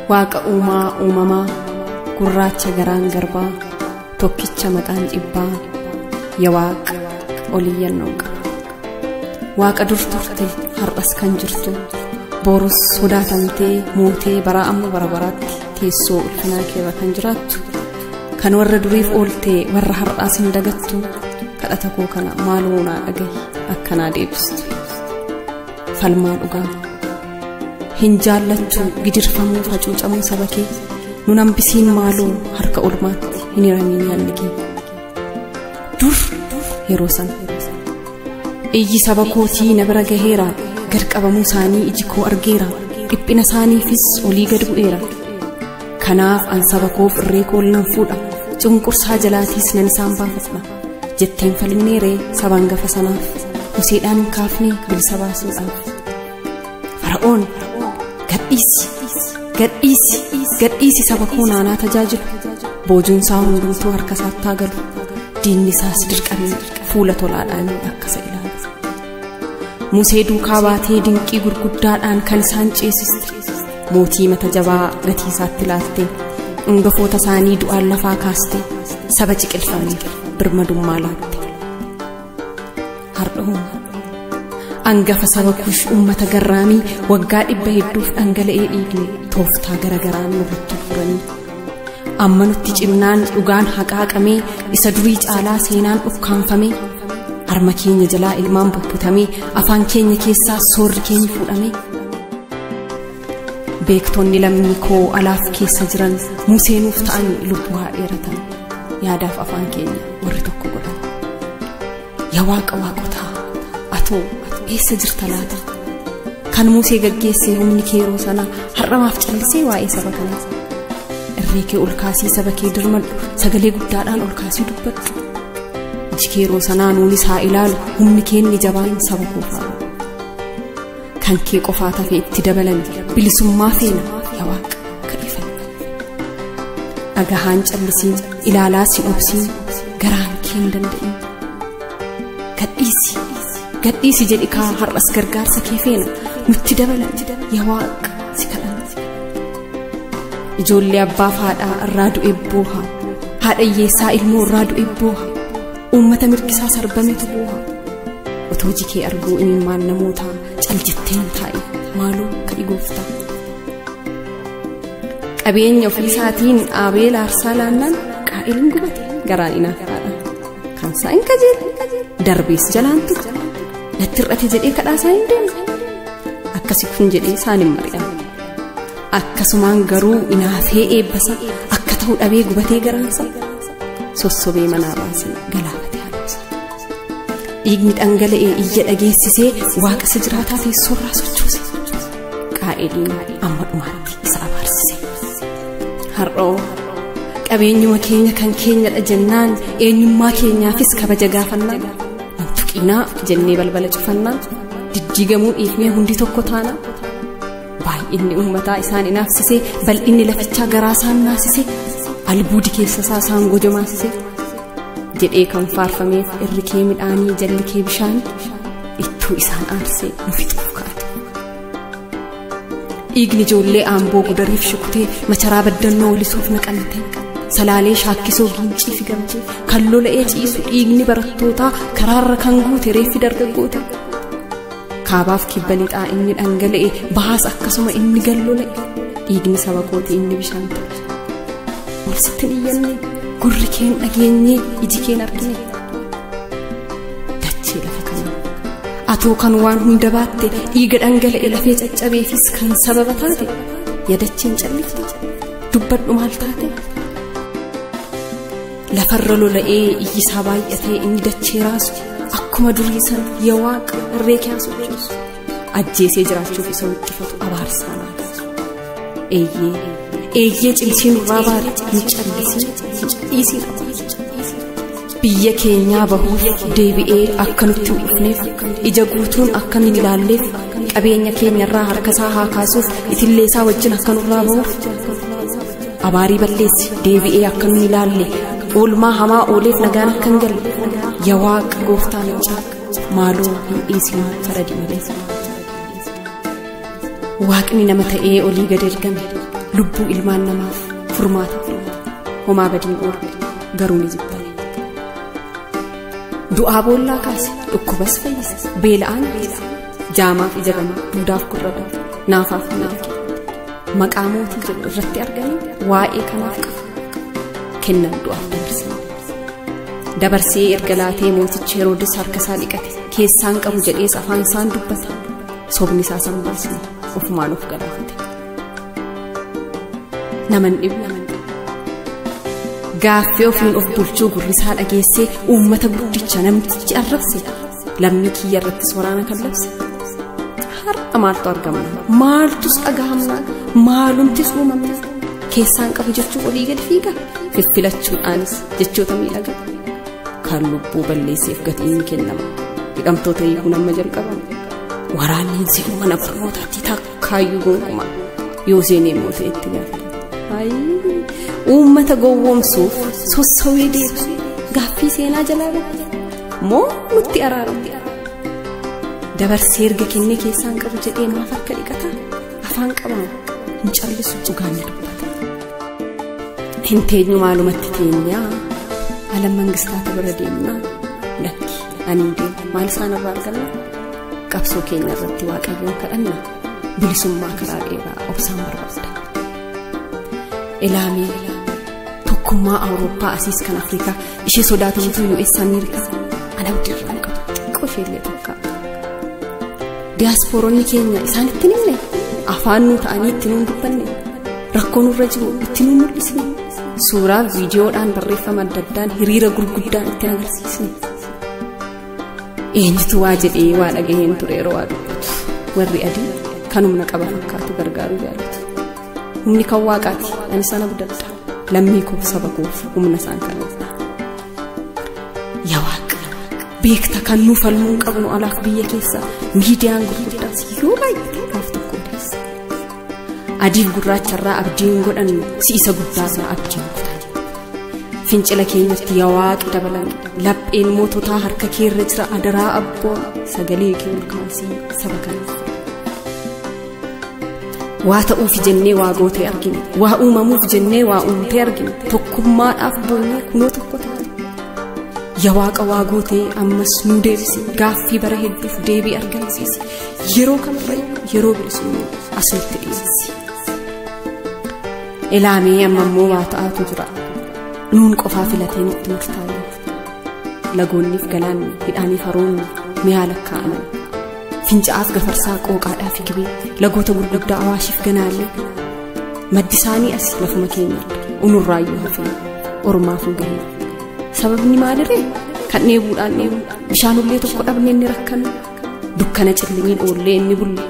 Waaqa uumaa uumamaa gurraacha garaan garbaa tokkicha maqaan dhibbaa yaa Waaqa oliyyannoon qaba. Waaqa dur turte har'as kan jirtu borus sodaatamtee mootee baraa amma bara baraatti teessoo ulfinaa keerra kan jiraattu kan warra duriif ooltee warra har'aas hin dagattu kadhata koo kana maaloo naa dhagahi akkanaa deebistu. Falmaa dhugaa hin jaallattu gidirfamuu hacuucamuu saba kee nun hambisiin maaloo harka olmaatti hin hiramiin yaadni kee. Dur yeroo sana iyyi saba kootii na bira gaheera gad qabamuu isaanii iji koo argeera dhiphina isaaniifis olii gad bu'eera. Kanaaf an saba koof irree koo nan fuudha cunqursaa jalaatiis nan isaan baafadha jetteen falmineeree saba hangafa sanaaf Museedhaan hin kaafne bilisa baasuudhaaf. Fara'oon gadhiisi gadhiisi gadhiisi saba koo naanaa tajaajilu boojuun isaa hundumtuu harka isaatti haa galu diinni isaas dirqamee fuula tolaadhaan akka isa ilaalu. Musee duukaa baatee dinqii gurguddaadhaan kan isaan ceesiste mootii mata jabaa gatii isaatti laatte hangafoota isaanii du'aan lafaa kaaste saba ciqilfameef birmadummaa laatte. Har'oo hangafa saba Kush uummata garraamii waggaa 100 hedduuf dhangala'ee dhiigne tooftaa garagaraan nurratti furanii amma nutti cimnaan dhugaan haqaaqamee isa durii caalaa seenaan dhukkaanfamee harma keenya jalaa ilmaan bubbutamee afaan keenya keessaa soorri keenya fuudhamee beektonni lammii koo alaaf keessa jiran Museenuuf ta'an lubbuu haa dheeratan yaadaaf afaan keenya warri tokko godhan. Yaa Waaqa waaqotaa atoo eessa jirta laata? Kan Musee gaggeessee humni kee yeroo sanaa har'amaaf callisee waa'ee saba kanaa. Irree kee ol kaasii saba kee dirmadhu sagalee guddaadhaan ol kaasii dubbadhu. Iji kee yeroo sanaa nuunis haa ilaalu humni kee inni jabaan saba koof haa godhu. Kan kee qofaa tafe itti dabalame bilisummaa feena yaa Waaqa ka'ifame. Dhagahaan callisiin ilaalaas hin obsiin garaan kee hin danda'in. Gadhiisi gadhiisi jedhi kaa har'as gargaarsa kee feena nutti dabalame yaa Waaqa si kadhanna. Ijoollee abbaaf haadhaa irraa du'e booha haadha hiyyeessaa ilmoo irraa du'e booha uummata mirgisaa sarbametu booha. Otoo iji kee arguu imimmaan namootaa caljettee hin taa'in maaloo ka'i gooftaa. Qabeenya ofii isaatiin Abeel aarsaa laannaan Qaa'el hin gubate garaan inaaffaadhaan. Kan isaa hin kajeele darbees jalaan ture natti hir'ate jedhee kadhaa isaa hin deemne akkasi kun jedhee isaan hin mari'anne. Akkasumaan garuu inaafee eebbasa akka ta'u dhabee gubatee garaansa sossobee manaa baasee galaafate haadha. Dhiigni dhangala'ee iyya dhageessisee Waaqa isa jiraataa teessoorraa sochoose. Qaa'eliin amma dhumaatti isa abaarsise. Har'oo qabeenyuma keenya kan keenyadha jennaan eenyummaa keenyaafis kabaja gaafannaan wantuqinaa jennee balbala cufannaan diddiigamuu dhiifnee hundi tokko taana. Baay'inni uummataa isaan inaafsisee bal'inni lafichaa garaa isaan naasisee albuudi keessa isaa isaan gojomaasisee jedhee kan faarfameef irri kee midhaanii jalli kee bishaanii ittuu isaan aarsee nu fixuuf ka'ate. Dhiigni ijoollee Aamboo Gudariif shukutee macharaa baddannoo walisuuf naqamte salaalee shaakkisoo giincii fi gamtee kan lola'ee ciisu dhiigni barattootaa karaarra kan guute reeffi dargaggoota. Kaabaaf kibba lixaa inni dhangala'e bahaas akkasuma inni gallola'e dhiigni saba kootii inni bishaan ta'e. Ol sitti hin iyyanne gurri keen dhageenye iji keen argine dachee lafa kanaa atoo kan waan hunda baatte dhiiga dhangala'e lafee caccabeefis kan sababa taate yadacheen callifte dubbadhu maal taate. Lafarra lola'ee iyyisaa baay'atee inni dachee raasu akkuma durii sana yaa Waaqa irree kee haa sochoosu ajjeesee jiraachuuf isa wixxifatu abaarsaa naa kaasu. Eeyyee eeyyee cimsii nurraa baare hin callisiin hin cal'isiin abaarsa. Biyya keenyaa bahuuf deebi'ee akka nutti hin dhufneef ija guutuun akka nu hin ilaalleef qabeenya keenyarraa harka isaa haa kaasuuf itillee isaa wajjin akka nurraa bahuuf abaarii balleessi deebi'ee akka nu hin ilaalle oolmaa hamaa ooleef nagaan akka hin galle yaa Waaqa gooftaa maccaa maaloo hin dhiisin faradi malee. Waaqni nama ta'ee olii gad ergame Lubbuu ilmaan namaaf furmaata filte. Homaa badiin oolle garuu ni jibbane. Du'aa boollaa kaase dhukkubas fayyise beela'aan dhiise jaamaaf ija banee duudaaf gurra banee naafaaf miidhage. Maqaa mootii jedhu irratti arganii waa'ee kanaaf qabu kennan du'aaf dabarsan. Dabarsee erga laatee mootichi Heroodis harka isaa dhiqate keessaan qabu jedhees afaan isaan dubbate sobni isaa san baasne ofumaan of galaafate. Naman dhibu gaaffii ofiin of bulchuu gurri isaa dhageessee uummata guddicha namtichi arrabse lammii kiyya irrattis waraana kan labse. Har'a maaltu argamna? Maaltus dhagahamna? Maalumtis uumamna? Keessaan qabu jechuun olii gadi fiiga. Fiffilachuudhaanis jechoota miidhagaa. Kan lubbuu balleesseef gatiin kennama. Hidhamtoota hiikuun amma jalqabama. Waraanni hin seenu mana barnootaatti takkaayyuu gonkumaa. Yoo seenee immoo ta'e itti gaafata. Uummata gowwoomsuuf sossowee deebisu gaaffii seenaa jalaa bahu moo nutti araaramu? Dabarsee erga kennee keessaan qabu jedhee maaf harka dhiqata? Afaan qabama hin callisu dhugaan ni dubbata. Hin teenyu maalumatti teenyaa alam mangistaata bira deemnaa lakki ani hin deemu maal isaan irraa arganna? Qabsoo keenya irratti Waaqayyoon kadhanna bilisummaa karaa dheeraa obsaan barbaadda. Ilaamee tokkummaa Awurooppaa asiis kan Afrikaa ishee sodaatamtuu US Ameerikaa ana abdiirraa hin qabu xiqqoo isheellee takka. Diyaaspooronni keenya isaan itti himne afaan nuu ta'anii itti nuun dubbanne rakkoo nurra jiru itti nuun mul'isne suuraa viidiyoodhaan barreeffama adda addaan hiriira gurguddaan itti agarsiisne. Eenyutu waa jedhee waa dhagaheen ture yeroo waa dubbatu warri adii kan humna qaba fakkaatu gargaaruu jaalatu. Humni kan waaqaati ani sana abdadha lammii koof saba koof humna isaan kanadha. Yaa Waaqa beekta kan nu falmuu qabnu alaaf biyya keessa miidiyaan gurguddaas yoo baay'ate gaaf tokko odeessa. Adiif gurraacharraa abdiin godhannu si isa guddaarraa abdiin kutan. Fincila keenyatti yaa Waaqa dabalan lapheen moototaa harka keerra jira adaraa abboon sagalee kee ol kaasii saba kanaaf. Waa ta'uuf jennee waa gootee argine waa uumamuuf jennee waa uumtee argine tokkummaadhaaf boonyee kunoo tokko taate. Yaa Waaqa waa gootee ammas nu deebisi gaaffii bara hedduuf deebii argamsiisi yeroo kamirra yeroo bilisummaa as nutti dhiyeessi. Ilaamee amma immoo waa ta'aatu jira nuun qofaa filatee nutti murtaa'e. Lagoonniif galaanni hidhaaniif haroonni mi'aa lakkaa'aman. Fincaa'aaf gafarsaa qooqaadhaaf gibee lagoota gurguddaa Awaashiif ganaallee maddi isaanii as lafuma keenyadha unurraayyuu hafee ormaaf nu gahee. Sababni maalirree kan dheebuudhaan dheebu bishaanullee tokko dhabnee inni rakkanu dukkana cillimiin oollee inni bulle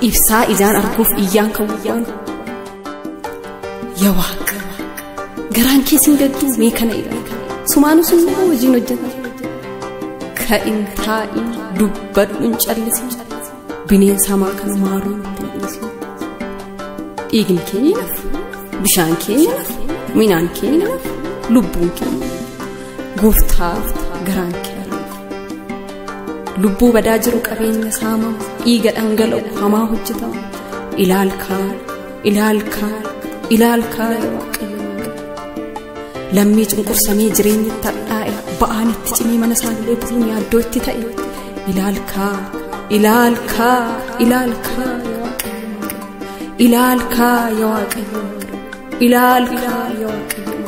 ibsaa ijaan arguuf iyyaan kan waanu. Yaa Waaqa garaan keessin gadduu mee kana ilaali sumaanus immoo hojiin hojjeta. Ka'in taa'in dubbadhu hin callisin bineensa hamaa kana maaloo nutti hin dhiisin. Dhiigni keenya nafu bishaan keenya nafu midhaan keenya nafu lubbuun keenya gooftaa garaan keenya lubbuu badaa jiru qabeenya saamamu dhiiga dhangala'u hamaa hojjetamu ilaalkaa ilaalkaa ilaalkaa yaa Waaqayyo. Lammii cunqursamee jireenya hadhaa'e ba'aan itti cimee mana isaallee buluun yaaddoo itti ta'e ilaalkaa ilaalkaa ilaalkaa yaa Waaqayyo ilaalkaa yaa Waaqayyo ilaalkaa yaa Waaqayyo.